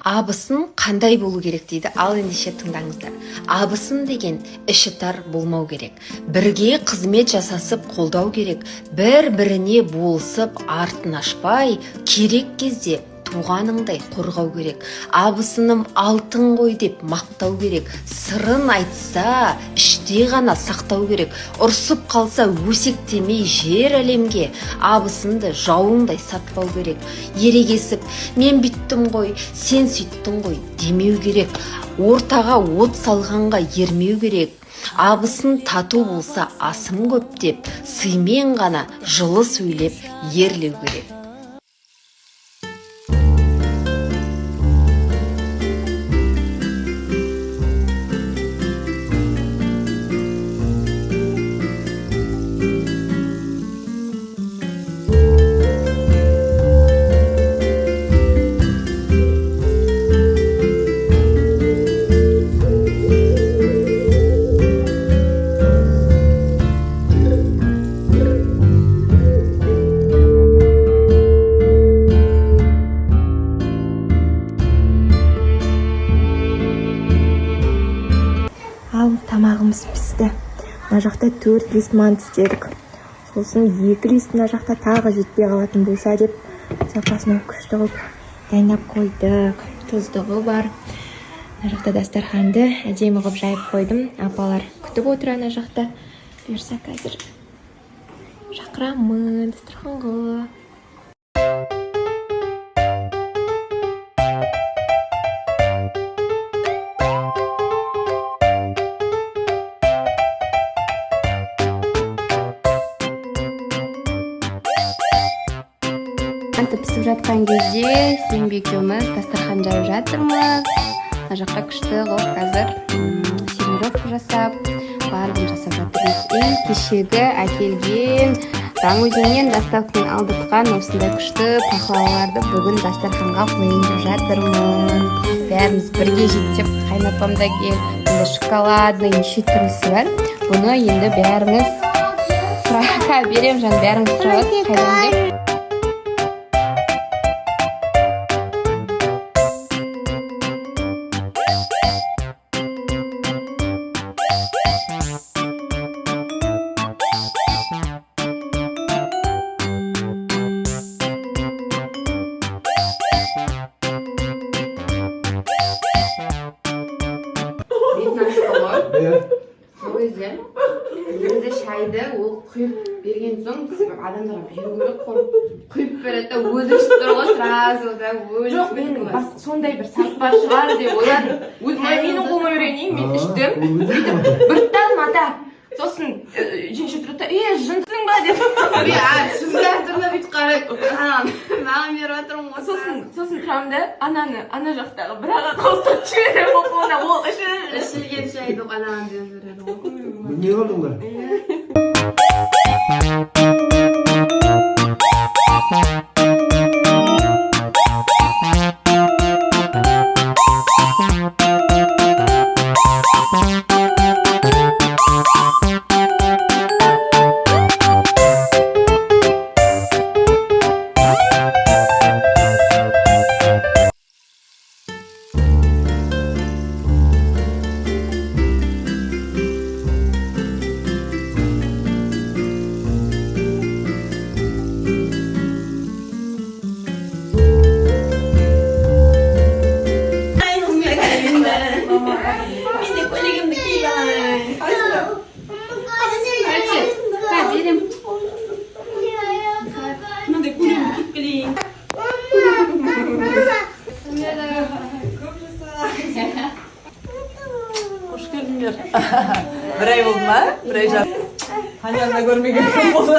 Абысын қандай болу керек дейді. Ал ендеше тыңдаңыздар. Абысын деген іші тар болмау керек, бірге қызмет жасасып қолдау керек, бір біріне болысып, артын ашпай, керек кезде туғаныңдай қорғау керек. Абысыным алтын ғой деп мақтау керек, сырын айтса, іште ғана сақтау керек, ұрсып қалса, өсектемей жер әлемге, абысынды жауыңдай сатпау керек, ерегесіп, мен бүйттім ғой, сен сөйттің ғой демеу керек, ортаға от салғанға ермеу керек. Абысын тату болса, асым көп деп, сыймен ғана жылы сөйлеп ерлеу керек. Ал тамағымыз пісті. Мына жақта төрт лист манты істедік, сосын екі лист мына жақта тағы жетпей қалатын болса деп, запасной күшті қылып дайындап қойдық. Тұздығы бар. Мына жақта дастарханды әдемі қылып жайып қойдым. Апалар күтіп отыр ана жақта. Бұйырса, қазір шақырамын дастарханға. Манты пісіп жатқан кезде Сенбі екеуміз дастархан жайып жатырмыз. Мына жаққа күшті қылып қазір сервировка жасап, барлығын жасап жатырмыз. И кешегі әкелген, Жаңаөзеннен доставкамен алдыртқан осындай күшті пахлаваларды бүгін дастарханға қояйын деп жатырмын. Бәріміз бірге жейік деп, қайынапам да келіп. Мында шоколадный, неше түрлісі бар. Бұны енді бәріңіз сұраққа беремін, жан, бәріңіз сұрап жатсыз қайдан деп. Бетін ашты ғой. Иә. Сол кезде негізі шайды ол құйып берген соң, біз адамдарға беру керек қой. Құйып береді да, өзі ішіп тұр ғой сразу да. Өліп Жоқ, мен бас, сондай бір салт бар шығар деп ойладым. Өзім менің қолыма бергеннен кейін мен іштім. Бүйтіп бір ата. Сосын жеңеше тұрады да, е, жынсың ба деп. Түсінбей тұр да, бүйтіп қарайды, маған беріп жатырмын ғой. Сосын тұрамын да, ананы ана жақтағы бір аға қостап жіберемін ғой қолына, ол ішіп. Ішілген шайды анаған беріп жібереді ғой. Білмей қалдың ба? Мен де көйлегімді киіп алайын. Берем. Мынандай көйлегімді киіп келейін. Қош келдіңдер. Бір ай болды ма? Бір ай жарым. Таняны да көрмеген көп болды.